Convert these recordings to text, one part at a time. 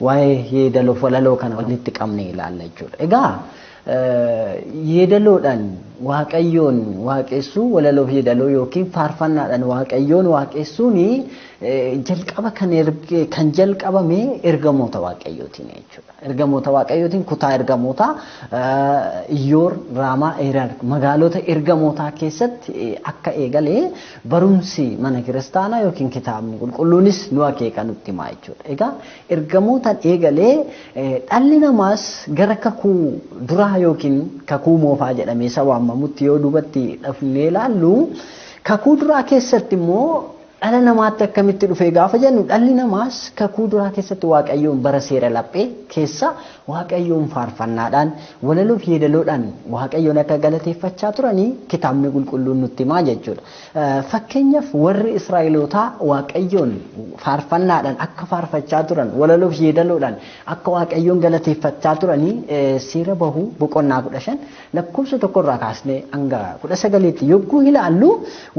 Waa'ee yeedaloof walaloo kana walitti qabnee ilaalla jechuudha. Egaa yeedaloodhaan Waaqayyoon waaqessuu, walaloof yeedaloo yookiin faarfannaadhaan Waaqayyoon waaqessuun jalqaba kan jalqabame ergamoota Waaqayyootiin jechuudha. Ergamoota Waaqayyootiin kutaa ergamootaa Iyyoor, Raamaa, Eeraar magaalota ergamootaa keessatti akka eegalee barumsi mana kiristaanaa yookiin kitaabni qulqulluunis nu akeeka, nutti himaa jechuudha. Egaa ergamootaan eegalee dhalli namaas gara kakuu duraa yookiin kakuu moofaa jedhamee isa waamamutti yoo duubatti dhufnee ilaallu, kakuu duraa keessatti immoo dhala namaatti akkamitti dhufee gaafa jennu, dhalli namaas kakuu duraa keessatti Waaqayyoon bara seera laphee keessa Waaqayyoon faarfannaadhaan, walaloof yeedaloodhaan Waaqayyoon akka galateeffachaa turanii kitaabni qulqulluun nutti himaa jechuudha. Fakkeenyaaf warri Israa'elootaa Waaqayyoon faarfannaadhaan akka faarfachaa turan, walaloof yeedaloodhaan akka Waaqayyoon galateeffachaa turanii Seera Bahuu boqonnaa 15 lakkoofsa 1 irraa kaasnee hanga 19tti yogguu ilaallu,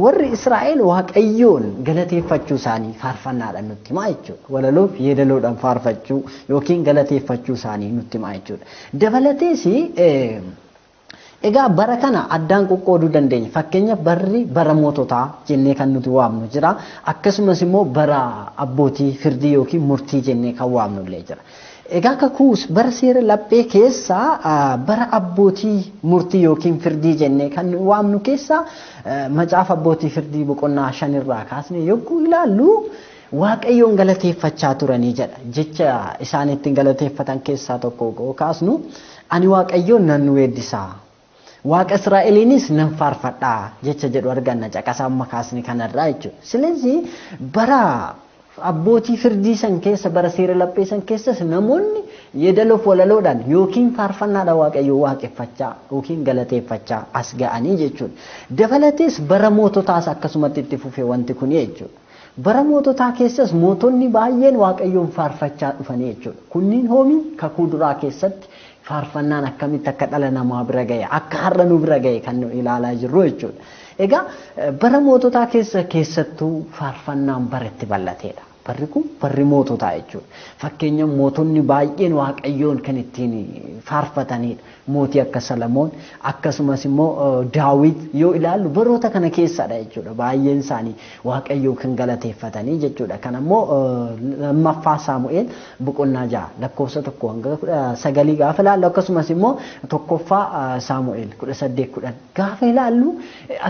warri Israa'el Waaqayyoon galateeffachuu isaanii faarfannaadhaan nutti himaa jechuudha. Walaloof yeedaloodhaan faarfachuu yookiin galateeffachuu isaanii nutti himaa jechuudha. Dabalatees egaa bara kana addaan qoqqooduu dandeenya. Fakkeenyaaf barri bara moototaa jennee kan nuti waamnu jira. Akkasumas immoo bara abbootii firdii yookiin murtii jennee kan waamnu illee jira. Egaa kakuus bara seera laphee keessa bara abbootii murtii yookiin firdii jennee kan waamnu keessa macaafa Abbootii Firdii boqonnaa 5 irraa kaasnee yogguu ilaallu, Waaqayyoon galateeffachaa turanii jedha. Jecha isaan ittiin galateeffatan keessaa tokko kaasnu, "Ani Waaqayyoon nan weeddisaa, Waaqa Israa'eliinis nan faarfadhaa" jecha jedhu arganna caqasa amma kaasne kanarraa jechuudha. Silezi bara abbootii firdii san keessa, bara seera laphee san keessas namoonni yeedaloof walaloodhaan yookiin faarfannaadhaan Waaqayyoon waaqeffachaa yookiin galateeffachaa as ga'anii jechuudha. Dabalatees bara moototaas akkasumatti itti fufe wanti kun jechuudha. Bara moototaa keessas mootonni baay'een Waaqayyoon faarfachaa dhufanii jechuudha. Kunniin hoomii kakuu duraa keessatti faarfannaan akkamitti akka dhala namaa bira ga'e, akka har'a nu bira ga'e kan nu ilaalaa jirru jechuudha. Egaa bara moototaa keessa keessattuu faarfannaan bara itti bal'ateedha. Barri kun barri moototaa jechuudha. Fakkeenyaaf mootonni baay'een Waaqayyoon kan ittiin faarfatanidha. Mootii akka Salamoon, akkasumas immoo Daawit yoo ilaallu baroota kana keessadha jechuudha. Baay'een isaanii Waaqayyoon kan galateeffatanii jechuudha. Kana immoo Lammaffaa Saamu'eel boqonnaa 6 lakkoofsa 1 hanga 19 gaafa ilaallu, akkasumas immoo Tokkoffaa Saamu'eel 18:10 gaafa ilaallu,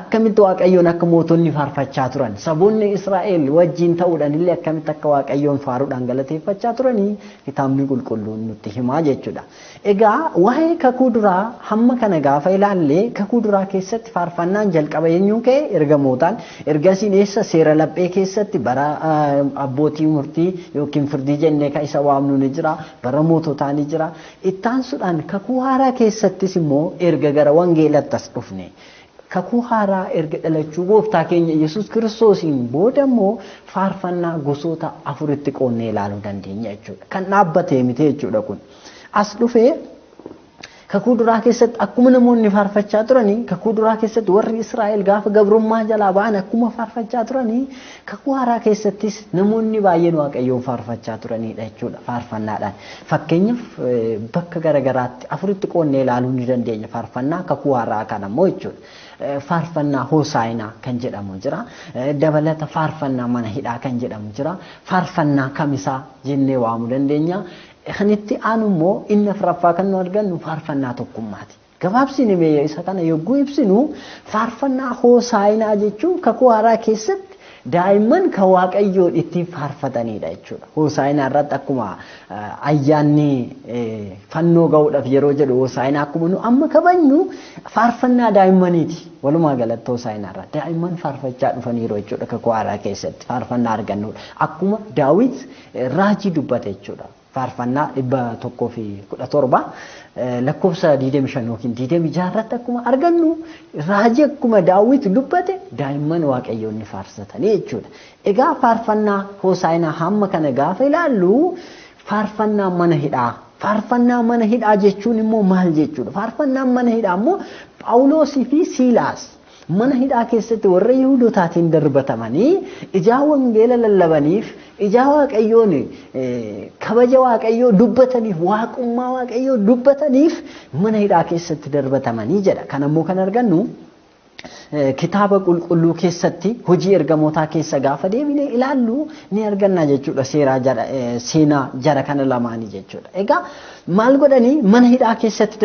akkamitti Waaqayyoon akka mootonni faarfachaa turan, saboonni Israa'el wajjin ta'uudhaan illee akkamitti akka Waaqayyoon faaruudhaan galateeffachaa turanii kitaabni qulqulluun nutti himaa jechuudha. Egaa waa'ee kakuu duraa hamma kana gaafa ilaalle, kakuu duraa keessatti faarfannaan jalqaba eenyuun ka'e? Ergamootaan. Ergasiin eessa? Seera laphee keessatti bara abbootii murtii yookiin firdii jennee kan isa waamnu ni jira. Bara moototaa ni jira. Ittaansuudhaan kakuu haaraa keessattis immoo erga gara wangeelatti as dhufne, kakuu haaraa erga dhalachuu gooftaa keenya Yesuus Kiristoosiin booda immoo faarfannaa gosoota afuritti qoonnee ilaaluu dandeenya jechuudha. Kan dhaabbatee miti jechuudha kun. As dhufee kakuu duraa keessatti akkuma namoonni faarfachaa turanii, kakuu duraa keessatti warri Israa'el gaafa gabrummaa jalaa ba'an akkuma faarfachaa turanii, kakuu haaraa keessattis namoonni baay'een Waaqayyoon faarfachaa turanidha jechuudha faarfannaadhaan. Fakkeenyaaf bakka garagaraatti afuritti qoonnee ilaaluu ni dandeenya faarfannaa kakuu haaraa kana immoo jechuudha. Faarfannaa Hoosaayinaa kan jedhamu jira. Dabalata faarfannaa mana hidhaa kan jedhamu jira. Faarfannaa kamisaa jennee waamuu dandeenya. Kan itti aanu immoo inni afuraffaa kan nu argannu faarfannaa tokkummaati. Gabaabsine mee isa kana yogguu ibsinu, faarfannaa Hoosaayinaa jechuun kakuu haaraa keessatti daa'imman kan Waaqayyoon ittiin faarfatanidha jechuudha. Hoosaayinaa irratti akkuma ayyaanni fannoo ga'uudhaaf yeroo jedhu Hoosaayinaa akkuma nu amma kabajnu faarfannaa daa'immaniiti. Walumaa galatti Hoosaayinaa irraa daa'imman faarfachaa dhufaniiru jechuudha, kakuu haaraa keessatti faarfannaa argannudha. Akkuma Daawit raajii dubbate jechuudha. Faarfannaa 117 lakkoofsa 25 yookiin 26 irratti akkuma argannu, raajii akkuma Daawit dubbate daa'imman Waaqayyoon ni faarsatanii jechuudha. Egaa faarfannaa Hoosaayinaa hamma kana gaafa ilaallu, faarfannaa mana hidhaa. Faarfannaa mana hidhaa jechuun immoo maal jechuudha? Faarfannaan mana hidhaa immoo Phaawulosii fi Siilaas Mana hidhaa keessatti warra Yihudootaatiin darbatamanii ijaa wangeela lallabaniif, ijaa Waaqayyoon kabaja Waaqayyoo dubbataniif, waaqummaa Waaqayyoo dubbataniif mana hidhaa keessatti darbatamanii jedha. Kan ammoo kan argannu kitaaba qulqulluu keessatti hojii ergamootaa keessa gaafa deebine ilaallu ni arganna jechuudha, seenaa jara kana lamaanii jechuudha. Egaa maal godhanii mana hidhaa keessatti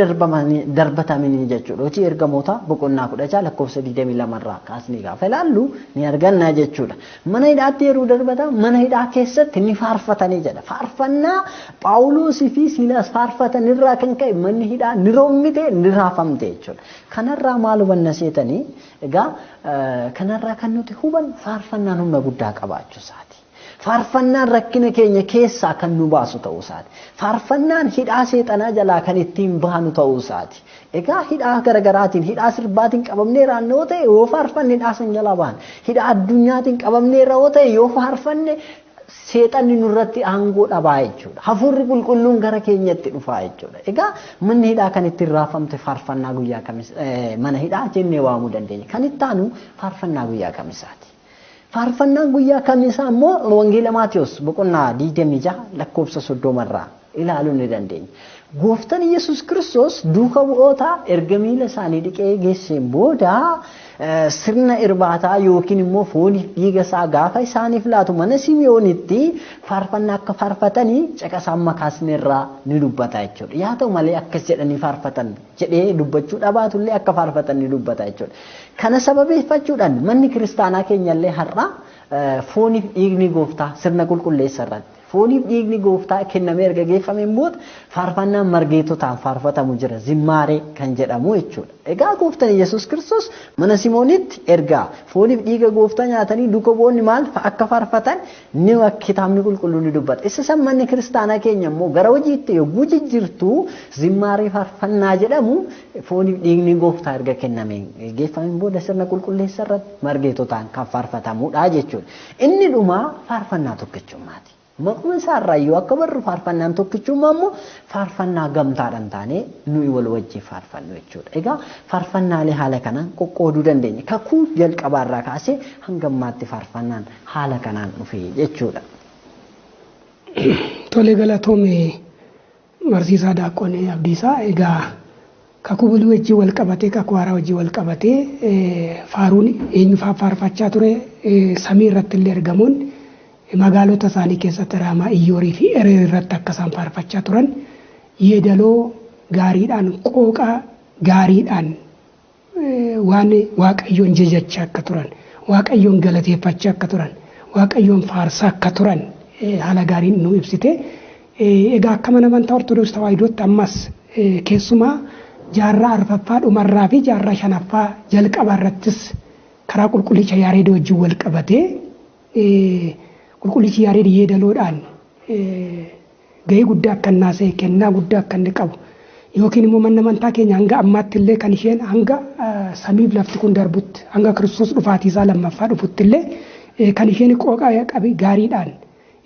darbatamanii jechuudha. Hojii ergamootaa boqonnaa 16 lakkoofsa 22 irraa kaasnee gaafa ilaallu ni arganna jechuudha. Mana hidhaatti yeroo darbatan mana hidhaa keessatti ni faarfatanii jedha. Faarfannaa Phaawulosii fi Siilaas faarfatan irraa kan ka'e manni hidhaa ni rommite, ni raafamte jechuudha. Kanarraa maal hubanna seetanii? Egaa kanarraa kan nuti hubannu faarfannaan humna guddaa qabaachuu isaati. Faarfannaan rakkina keenya keessaa kan nu baasu ta'uu isaati. Faarfannaan hidhaa seexanaa jalaa kan ittiin baanu ta'uu isaati. Egaa hidhaa garaagaraatiin, hidhaa sirbaatiin qabamnee raannoo ta'e yoo faarfanne hidhaa san jalaa baana. Hidhaa addunyaatiin qabamnee yoo ta'e yoo faarfanne seexanni nurratti aangoo dhabaa jechuudha. Hafuurri qulqulluun gara keenyatti dhufaa jechuudha. Egaa manni hidhaa kan ittiin raafamte faarfannaa guyyaa kamis mana hidhaa jennee waamuu dandeenya. Kan itti aanu faarfannaa guyyaa kamisaati. Faarfannaan guyyaa kamisaa immoo Wangeela Maatiyos boqonnaa 26 lakkoofsa 30 irraa ilaaluu ni dandeenya. Gooftaan Yesuus Kiristoos duuka bu'oota erga miila isaanii dhiqee geesseen booda sirna irbaataa yookiin immoo fooniif dhiiga isaa gaafa isaaniif laatu mana Simi'oonitti faarfannaa akka faarfatanii caqasaan makaasni irraa ni dubbata jechuudha. Yaa ta'u malee akkas jedhanii faarfatan jedhee dubbachuu dhabaatullee akka faarfatan ni dubbata jechuudha. Kana sababeeffachuudhaan manni kiristaanaa keenyallee har'a fooniif dhiigni gooftaa sirna qulqulleessa irratti fooniif dhiigni gooftaa kennamee erga geeffameen booda faarfannaan margeetotaan faarfatamu jira, zimmaaree kan jedhamu jechuudha. Egaa gooftaan Yesuus Kiristoos mana Simoonitti erga fooniif dhiiga gooftaa nyaatanii duuka bu'oonni maal akka faarfatan ni kitaabni qulqulluun ni dubbata. Isa san manni kiristaanaa keenya immoo gara hojiitti yogguu jijjiirtu zimmaaree faarfannaa jedhamu fooniif dhiigni gooftaa erga kennameen geeffameen booda sirna qulqulleessa irratti margeetotaan kan faarfatamudha jechuudha. Inni dhumaa faarfannaa tokkichummaati. Maquma isaarraa yoo akka barru faarfannaan tokkichummaa immoo faarfannaa gamtaadhaan taanee nuyi wal wajjin faarfannu jechuudha. Egaa faarfannaalee haala kanaan qoqqooduu dandeenya. Kakuu jalqabaarraa kaasee hanga ammaatti faarfannaan haala kanaan dhufe jechuudha. Tole, galatoome barsiisaa Daaqoon Abdiisaa. Egaa kakuu buluu wajjin wal qabatee, kakuu haaraa wajjin wal qabatee faaruun eenyufaa faarfachaa ture? Samii irratti illee ergamoon magaalota isaanii keessatti Raamaa, Iyyoorii fi Ereer irratti akka isaan faarfachaa turan, yeedaloo gaariidhaan, qooqa gaariidhaan waan Waaqayyoon jajachaa akka turan, Waaqayyoon galateeffachaa akka turan, Waaqayyoon faarsaa akka turan haala gaariin nu ibsite. Egaa akka mana amantaa Ortodoksii Tawaahidootti ammas keessumaa jaarraa arfaffaa dhumarraa fi jaarraa shanaffaa jalqabaa irrattis karaa qulqullicha Yaareed wajjin wal qabatee qulqullichi Yaareed yeedaloodhaan gahee guddaa akka inni haasa'e, kennaa guddaa akka inni qabu, yookiin immoo manni amantaa keenya hanga ammaatti illee kan isheen hanga samiif lafti kun darbutti, hanga Kiristoos dhufaatii isaa lammaffaa dhufutti illee kan isheen qooqa qabi gaariidhaan,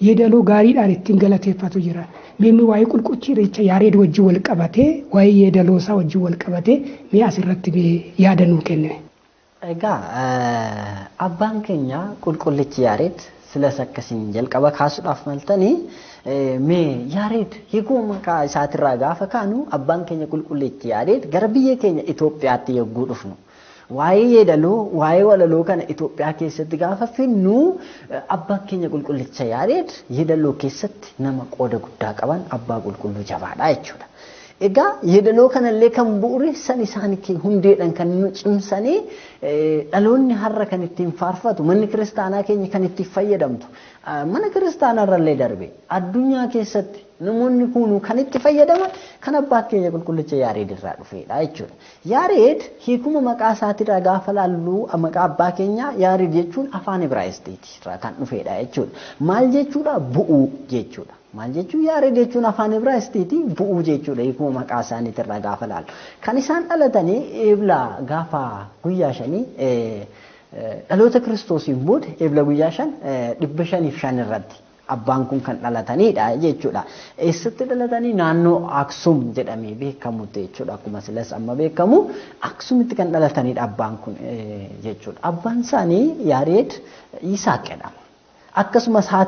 yeedaloo gaariidhaan ittiin galateeffatu jira. Miimmi waa'ee qulqullicha Yaareed wajjin wal qabatee, waa'ee yeedaloo isaa wajjin wal qabatee mee asirratti yaada nuu kenne. Egaa abbaan keenya qulqullichi Yaareed silas akkasiin jalqaba kaasuudhaaf maltanii mee Yaareed hiikuu maqaa isaatirraa gaafa kaanu, abbaan keenya qulqullichi Yaareed gara biyya keenya Itoophiyaatti yogguu dhufnu waa'ee yeedaloo, waa'ee walaloo kana Itoophiyaa keessatti gaafa finnu, abbaan keenya qulqullicha Yaareed yeedaloo keessatti nama qooda guddaa qaban, abbaa qulqulluu jabaadha jechuudha. Egaa yeedaloo kanallee kan bu'uureessan isaan, hundeedhaan kan nu cimsanii dhaloonni har'a kan ittiin faarfatu, manni kiristaanaa keenya kan ittiin fayyadamtu, mana kiristaanaarrallee darbe addunyaa keessatti namoonni kunuu kan itti fayyadaman kan abbaa keenya qulqullicha Yaareed irraa dhufedha jechuudha. Yaareed hiikuma maqaa isaatirraa gaafa laallu, maqaa abbaa keenyaa Yaareed jechuun afaan Ibraayisxiiti irraa kan dhufedha jechuudha. Maal jechuudha? Bu'uu jechuudha. Maal jechuun? Yaareed jechuun afaan Ibraayisxiiti bu'uu jechuudha hiikuma maqaa isaaniitirraa gaafa laallu. Kan isaan dhalatanii eebla gaafa guyyaa 5 dhaloota Kiristoosiin booda, eebla guyyaa 5 505 irratti. Abbaan kun kan dhalatanidha jechuudha. Eessatti dhalatanii? Naannoo Aksum jedhamee beekamutti jechuudha. Akkuma silas amma beekamu Aksumitti kan dhalatanidha abbaan kun jechuudha. Abbaan isaanii Yaareed Yisaaq jedhama. Akkasumas haati